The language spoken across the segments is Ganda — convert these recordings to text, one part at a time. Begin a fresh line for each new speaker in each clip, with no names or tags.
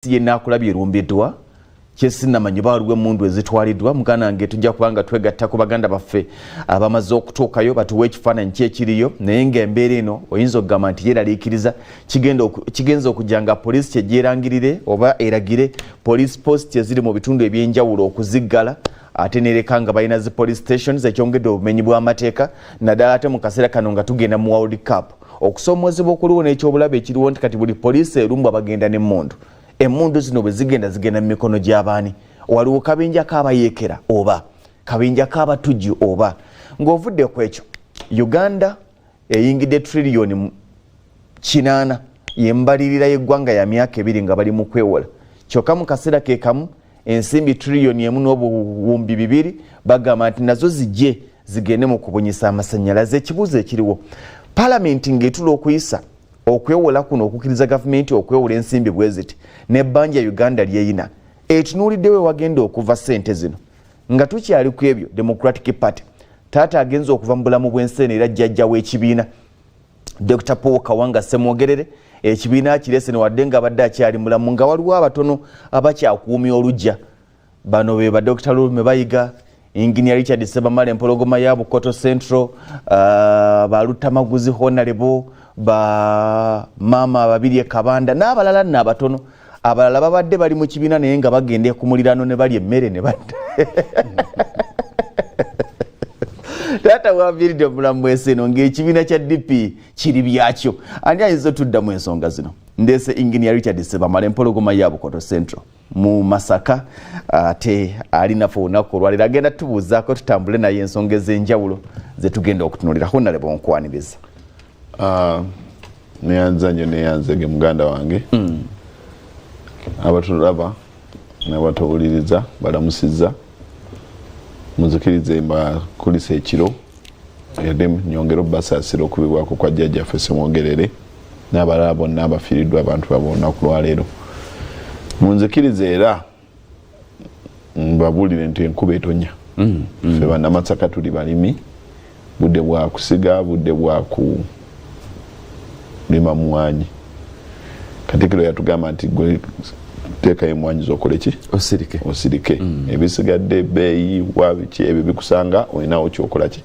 Ye naakulabye erumbiddwa kyesinamanyi oba waliwo emmundu ezitwaliddwa. Muganda wange, tujja kubanga twegatta ku baganda baffe abamaze okutuukayo batuwe ekifaananyi kyekiriyo, naye ng'embeera eno oyinza okugamba nti yeeraliikiriza. Kigenza okujja nga poliisi kyegyerangirire oba eragire police post eziri mu bitundu ebyenjawulo okuziggala, ate nereka nga balina zi police stations, ekyongedde obumenyi bw'amateeka, naddala ate mu kaseera kano nga tugenda mu World Cup. Okusomoozebwa okuliwo n'ekyobulabe ekiriwo nti kati buli poliisi erumbwa bagenda n'emmundu. Emmundu zino bwe zigenda, zigenda mu mikono gy'abaani? Waliwo kabinja k'abayeekera oba kabinja k'abatujju? Oba ng'ovudde ku ekyo, Uganda eyingidde triliyoni 8, yembalirira y'eggwanga ya myaka 2 nga bali mu kwewola. Kyokka mu kaseera ke kamu ensimbi 1.2 triliyoni bagamba nti nazo zijje zigende mu kubunyisa amasannyalaze. Ekibuuzo ekiriwo, Palamenti ng'etula okuyisa okwewola kuno, okukkiriza gavumenti okwewola ensimbi bwe ziti n'ebbanja Uganda lyeyina, etunuuliddewo ewagenda okuva ssente zino? Nga tukyali ku ebyo, Democratic Party, taata agenza okuva mu bulamu bw'ensi eno era jjajja w'ekibiina, Dr Paul Kawanga Semwogerere, ekibiina akirese newadde nga abadde akyali mulamu, nga waliwo abatono abakyakuumya olujja. Bano be ba Dr Lulume Bayiga, Engineer Richard Sebamala, empologoma ya Bukoto Central, Balutamaguzi Honorable, ba maama babiri e Kabanda n'abalala nno abatono. Abalala babadde bali mu kibiina naye nga bagenda ku muliraano ne balya emmere ne badda. Taata waviiridde omulamu bw'ensi eno ng'ekibiina kya DP kiri byakyo. Ani ayinza otuddamu ensonga zino? Ndeese Engineer Richard Sebamala, empologoma ya Bukoto Central mu Masaka, ate ali naffe olunaku olwaleero. Agenda tubuuzaako, tutambule naye ensonga ez'enjawulo zetugenda okutunulira. Honorable, nkwaniriza.
Ah, neyanza nnyo, neyanzege muganda wange. Abatulaba n'abatuwuliriza balamusizza. Muzikirize mbakulisa ekiro, ere nyongere obubasaasira okubibwako kwa jjajjaffe Semwogerere n'abalala bonna abafiiriddwa abantu babwe olunaku lwaleero. Munzikirize era mbabuulire nti enkuba etonya. Ffe Bannamasaka tuli balimi, budde bwa kusiga, budde bwa kulima mwanyi. Katikiro yatugamba nti gwe teekayo emwanyi zokole ki?
Osirike.
Osirike. Ebisigadde ebbeeyi wabiki ebyo bikusanga olinawo kyokola ki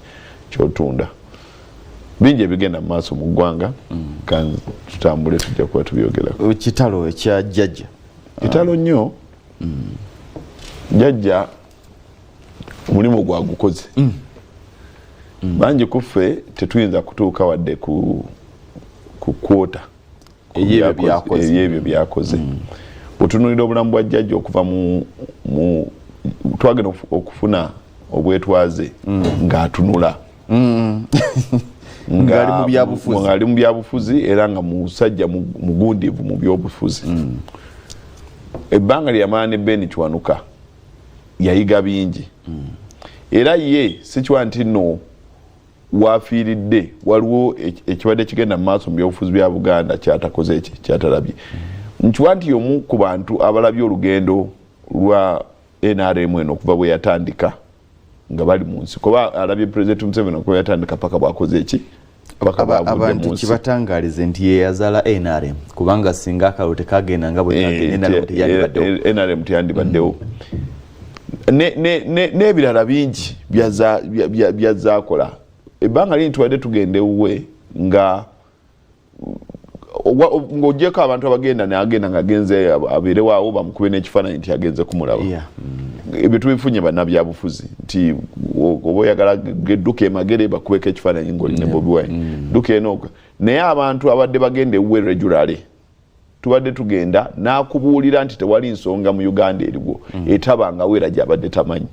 kyotunda. Bingi ebigenda mu maaso mu ggwanga, kan tutambule, tujja kuba tubyogerako.
Kitalo ekya jjajja.
Kitalo nnyo. Jjajja omulimu gwagukoze. Bangi kuffe tetuyinza kutuuka wadde ku kwota
ey'ebyo byakoze.
Ey'ebyo byakoze. Bwetunuulira obulamu bwa jjajja okuva mu twagenda okufuna obwetwaze ng'atunula
ng'ali mu byabufuzi.
Ng'ali mu byabufuzi era nga musajja mugundiivu mu byobufuzi. Ebbanga lyeyamala ne Ben Kiwanuka yayiga bingi, era ye sikiwa nti nno wafiiridde waliwo ekibadde kigenda mu maaso mu byobufuzi bya Buganda kyatakoze eki kyatalabye. Nkiwa nti omu ku bantu abalabye olugendo lwa NRM eno okuva bwe yatandika nga bali mu nsi, kuba alabye President Museveni okuva yatandika paka bwakoze eki, paka bwavudde
abantu
mu nsi.
Kibatangalize nti ye yazaala NRM, kubanga singa akalulu tekagenda nga bwe kagenda, NRM teyandibaddewo.
NRM teyandibaddewo. N'ebirala bingi byazaakola. Ebbanga lini tubadde tugenda ewuwe nga ng'ogyeko abantu abagenda nagenda ngaagenze abeerewaawo bamukube n'ekifaananyi nti agenze kumulaba. Ebyo tubifunye bannabyabufuzi nti oba oyagala dduka emagere bakubeko ekifaananyi ng'oli ne Bobi Wine, dduka eno. Naye abantu abadde bagenda ewuwe regularly, tubadde tugenda n'akubuulira nti tewali nsonga mu Uganda eriwo etabangawo era gyabadde tamanyi.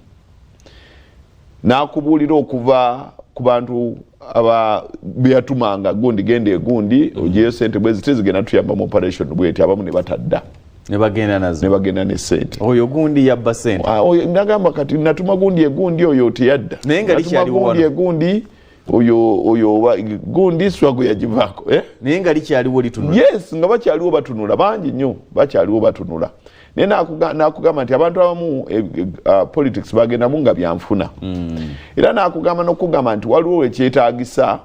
N'akubuulira okuva ku bantu aba beyatumanga, gundi genda egundi ogiyeyo sente bwezi tezigenda tuyamba mu operation bweti, abamu ne batadda.
Ne bagenda nazo.
Ne bagenda ne sente.
Oyo gundi yabba sente.
Ah, oyo nagamba kati natuma gundi egundi, oyo teyadda.
Naye nga
Natuma
likyaliwo
gundi
wano.
Egundi oyo oba gundi swago yagivaako, eh?
Naye nga likyaliwo litunula.
Yes, nga bakyaliwo batunula, bangi nnyo bakyaliwo batunula. Naye nakugamba nti abantu abamu politics bagendamu nga byanfuna. Era nakugamba nokugamba nti waliwo ekyetagisa.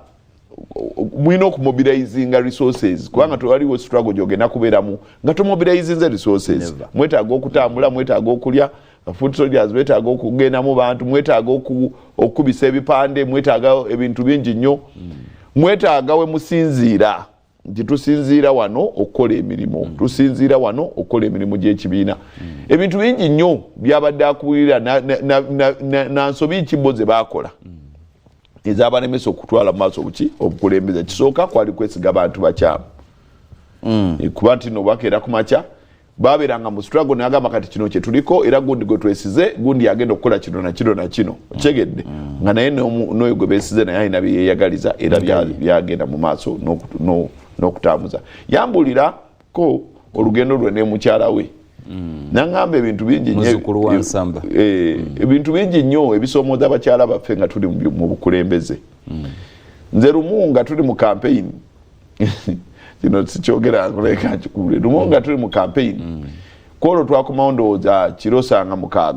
Mulina okumobilizinga resources, kubanga tewaliwo struggle gyogenda kubeeramu nga tomobilizinze resources.
Never.
Mwetaaga okutambula, mwetaaga okulya, foot soldiers betaaga okugenda mu bantu, mwetaaga okukubisa ebipande, mwetaaga ebintu bingi nnyo, mwetaaga we musinziira nti tusinziira wano okukola emirimu, tusinziira wano okukola emirimu gy'ekibiina. Ebintu bingi nnyo byabadde akubulira na nsobi kibo ze baakola ezabalemesa okutwala mu maaso obuki obukulembeze. Kisooka kwali kwesiga bantu bakyamu, kuba nti no bakeera ku makya babeeranga mu struggle, nagamba kati kino kyetuliko era gundi gwe twesize, gundi agenda okukola kino na kino na kino. Okyegedde nga naye n'oyo gwe beesize naye alina byeyeyagaliza era byagenda mu maaso n'okutambuza. Yambulirako olugendo lwe ne mukyala we, naŋŋamba ebintu bingi nnyo.
Muzzukulu wa Nsamba.
Ebintu bingi nnyo ebisomooza abakyala baffe nga tuli mu bukulembeze. Nze lumu nga tuli mu campaign, kino sikyogera nkuleka nkikubule, lumu nga tuli mu campaign kwolwo twakomawo ndowooza kiro sanga 6,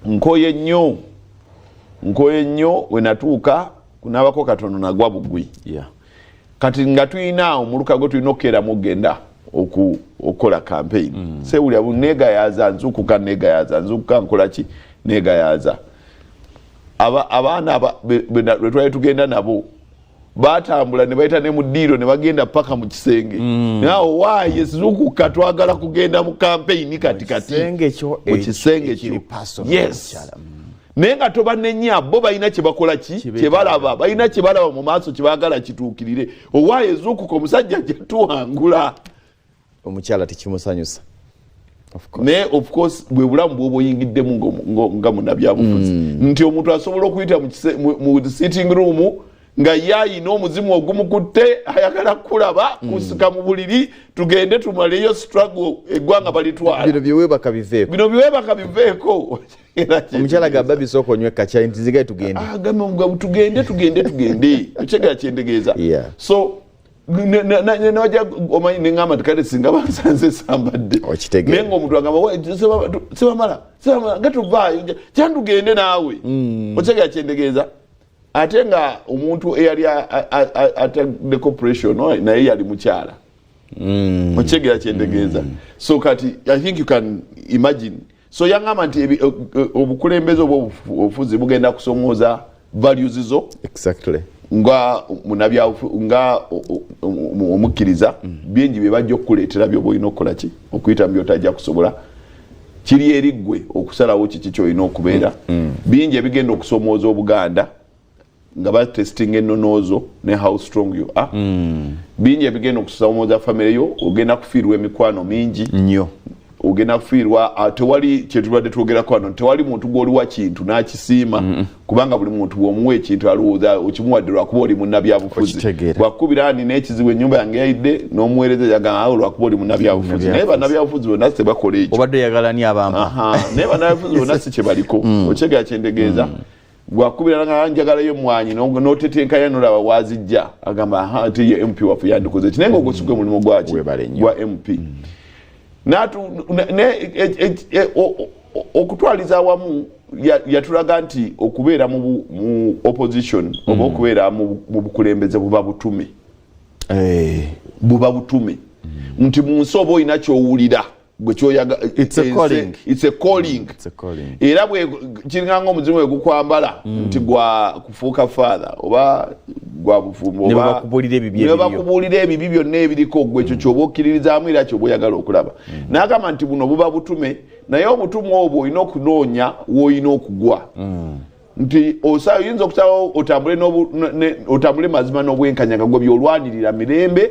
nkoye nnyo, nkoye nnyo. We natuuka kunaabako katono nagwa bugwi. Kati nga tulina omuluka gwe tulina okukeeramu okugenda okukola campaign, sewulira negayaza, nzukuka negayaza, nzukuka nkola ki negayaza. Abaana lwe twali tugenda nabo batambula ne bayita ne mu ddiiro ne bagenda paka mu kisenge. Nawe waaye zukuka, twagala kugenda mu campaign kati kati.
Kisenge kyo.
Mu kisenge
ekiri
kyo.
Personal.
Yes.
Mukyala.
Naye nga tobanenya, bo balina kyebakola ki
Kibeetaaga.
Kyebalaba, balina kyebalaba mu maaso kyebaagala kituukirire. Owaaye zuukuka, omusajja ajja tuwangula.
Omukyala tekimusanyusa. Of course.
Naye of course bwe bulamu bwoba oyingiddemu nga munabyabufuzi, nti omuntu asobola okuyita mu sitting room nga ye ayina omuzimu ogumukutte, ayagala kulaba kusika mu buliri, tugende tumaleyo struggle, eggwanga balitwala.
Bino byeweebaka biveeko.
Bino biwebaka biveeko.
Omukyala gamba bisooka onywe kacyayi nti nzigaye tugende.
Ah, gamba mugabo, tugende tugende tugende. Okyegera kyentegeeza?
Yeah.
So naja omanyi neŋŋamba nti kale singa bansanze sambadde.
Okitegeera.
Naye ngaomuntu agamba, "Wa, sebamala sebamala nga tuvaayo kyantugende naawe." Okyegera kyentegeeza? Ate nga omuntu eyali ataddeko pressure no, naye yali mukyala. Okyegera kyentegeeza? So kati I think you can imagine. So yaŋŋamba nti obukulembeze oba obufuzi bugenda kusomooza values zo nga munabyabufu nga omukkiriza. Bingi bye bajja okukuleetera byoba olina okukola ki okuyita mu byotajja kusobola. Kiri eri ggwe okusalawo kiki kyolina okubeera. Bingi ebigenda okusomooza Obuganda nga batestinga ennonoozo ne how strong you are. Bingi ebigenda okusomooza famire yo. Ogenda kufiirwa emikwano mingi
nnyo.
Ogenda kufiirwa, tewali kyetubadde twogerako wano, tewali muntu gwoliwa kintu n'akisiima, kubanga buli muntu bw'omuwa ekintu alowooza okimuwadde lwakuba oli munnabyabufuzi.
Okitegeera.
Bwakubira nina ekizibu, ennyumba yange yayidde, n'omuweereza yagamba awo lwakuba oli munnabyabufuzi. Naye bannabyabufuzi bonna tebakola ekyo.
Obadde oyagala ni abampa.
Aha, naye bannabyabufuzi bonna si kye baliko. Okyegera kyentegeeza? Bwakubira nga njagalayo emwanyi, n'otetenkanya nolaba wazijja, agamba aha nti ye MP waffe yandikoze ki, naye nga ogwo si gwe mulimu gwaki
Webale nnyo.
gwa MP. Okutwaliza awamu yatulaga nti okubeera mu opposition oba okubeera mu bukulembeze buba butume. Buba butume nti mu nsi oba olina kyowulira gwe kyoyaga.
It's a calling.
It's a calling.
It's a calling.
Era bwe kiringanga omuzimu bwe gukwambala nti gwa kufuuka father oba gwa bufumbo
Ne
oba
bakubuulira ebibi
ne
ebiriyo.
Bakubuulira ebibi byonna ebiriko, gwe ekyo kyoba okkiririzaamu era kyoba oyagala okulaba. N'agamba nti buno buba butume, naye obutume obwo olina okunoonya w'olina okugwa, nti oyinza okusalawo otambule otambule mazima n'obwenkanya, nga gwe byolwanirira mirembe,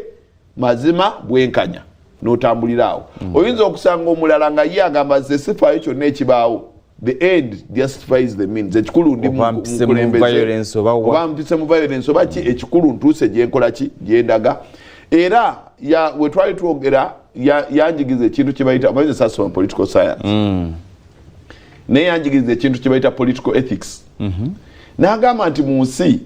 mazima, bwenkanya, n'otambulira awo. Oyinza okusanga omulala nga ye agamba nze sifaayo kyonna ekibaawo, the end justifies the means, ekikulu ndi
Oba mpise mu
mukulembeze.
Violence oba
Oba mpise mu violence oba ki, ekikulu ntuuse gyenkola ki gyendaga. Era we twali twogera yanjigiza ekintu kye bayita, omanyi sasoma political science, naye yanjigiriza ekintu kye bayita political ethics. N'agamba nti mu nsi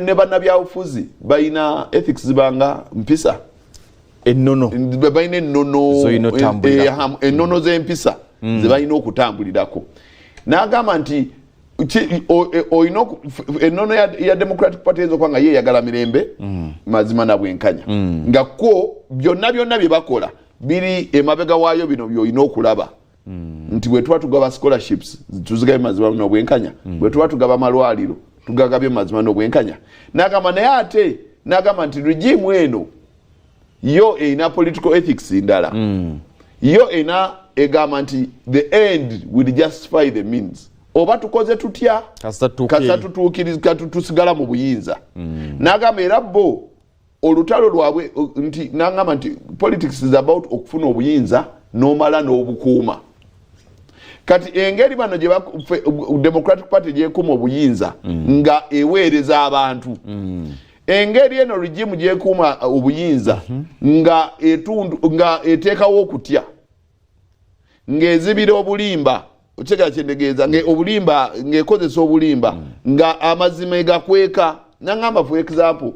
ne bannabyabufuzi balina ethics, zibanga mpisa.
Ennono.
Balina ennono.
Z'olina otambulirako.
Ennono z'empisa ze balina okutambulirako. N'agamba nti Olina ennono ya Democratic Party eyinza okuba nga ye eyagala mirembe, mazima na bwenkanya, nga kwo byonna byonna bye bakola biri emabega waayo. Bino byolina okulaba nti bwe tuba tugaba scholarships, tuzigabe mazima n'obwenkanya. Bwe tuba tugaba amalwaliro, tugagabye mazima n'obwenkanya. Nagamba naye ate nagamba nti regime eno yo erina political ethics ndala. Yo erina egamba nti the end will justify the means. Oba tukoze tutya,
Kasita tutuuka
kasita
eri.
Tutuukiriza tusigala mu buyinza. N'agamba era bo olutalo lwabwe nti n'agamba nti politics is about okufuna obuyinza n'omala n'obukuuma. Kati engeri bano gye Democratic Party gyekuuma obuyinza nga eweereza abantu, engeri eno regime gyekuuma obuyinza nga etundu nga eteekawo okutya, ng'ezibira obulimba, okitegera kyendegeeza, nga obulimba ng'ekozesa obulimba, nga amazima egakweka. Naŋŋamba, for example,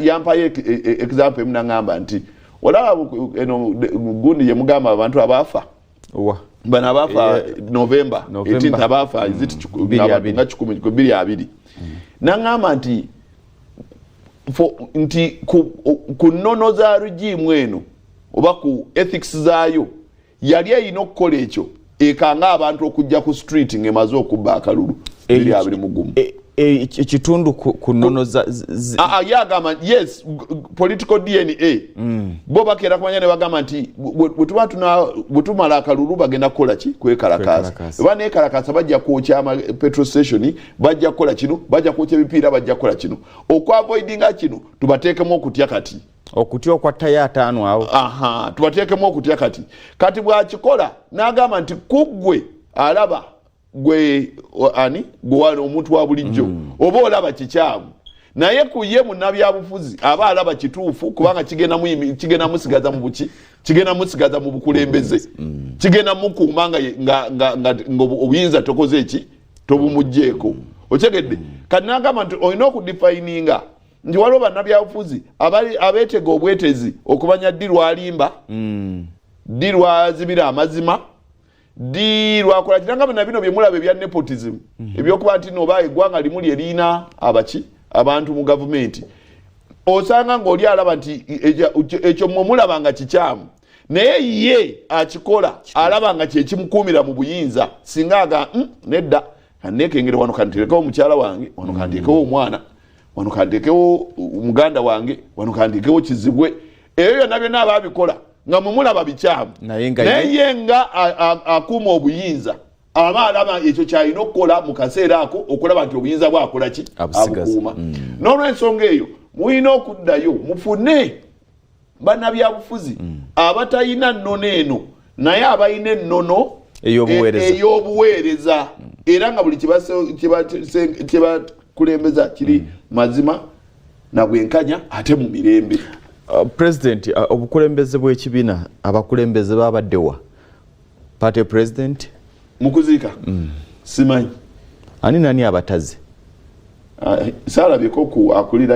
yampayo example emu, naŋŋamba nti olaba eno gundi yemugamba abantu abaafa
Wa?
Bano abaafa November
November.
18th, abaafa is it
Bbiri abiri.
nga 120. Naŋŋamba nti nti ku nnono za regime eno oba ku ethics zaayo, yali erina okukola ekyo ekanga abantu okujja ku street ng'emaze okubba akalulu 2021.
Ekitundu ku nnono za
Ah, ah, ye agamba yes, political DNA. Bo bakeera kumanya ne bagamba nti bwe tumala akalulu bagenda kukola ki? Kwekalakaasa.
Kwekalakaasa.
Bwe baneekalakaasa bajja kwokya ama petrol station, bajja kukola kino, bajja kwokya ebipiira, bajja kukola kino. Okwavoidinga kino, tubateekemu okutya kati.
Okutya okwattayo ataano awo.
Aha, tubateekemu okutya kati. Kati bwakikola n'agamba nti kuggwe alaba gwe ani gwe omuntu wa bulijjo oba olaba kikyamu, naye ku ye munnabyabufuzi aba alaba kituufu, kubanga kigenda musigaza mu buki, kigenda musigaza mu bukulembeze, kigenda mukuuma nga obuyinza tokoze eki, tobumugjeeko. Okyegedde? Kati n'agamba nti olina okudefininga nti waliwo bannabyabufuzi abeetega obwetezi okumanya ddi lwalimba, ddi lwazibira amazima, ddi lwakola kiranga. Na bino byemulaba ebya nepotism, ebyokuba nti noba eggwanga limu lyerina abaki abantu mu gavumenti, osanga ng'oli alaba nti ekyo mwe mulaba nga kikyamu, naye ye akikola alaba nga kyekimukuumira mu buyinza. Singa aga nedda, kanekengere wano, kanteekewo omukyala wange wano, kanteekewo omwana wano, kanteekewo muganda wange wano, kanteekewo kizibwe, ebyo byonna byonna ababikola nga mumulaba bikyamu,
Naye nga
naye ye nga akuuma obuyinza aba alaba ekyo kyalina okukola mu kaseera ako okulaba nti obuyinza bwakola ki?
Abusigaza.
Abukuuma. N'olwensonga eyo mulina okuddayo mufune bannabyabufuzi abatalina nnono eno, naye abalina ennono
ey'obuweereza.
Ey'obuweereza, era nga buli kyebakulembeza kiri mazima na bwenkanya ate mu mirembe.
President, obukulembeze bw'ekibiina, abakulembeze babaddewa? Party president?
Mukuziika simanyi.
Ani nani abataze?
Saalabyeko ku akulira.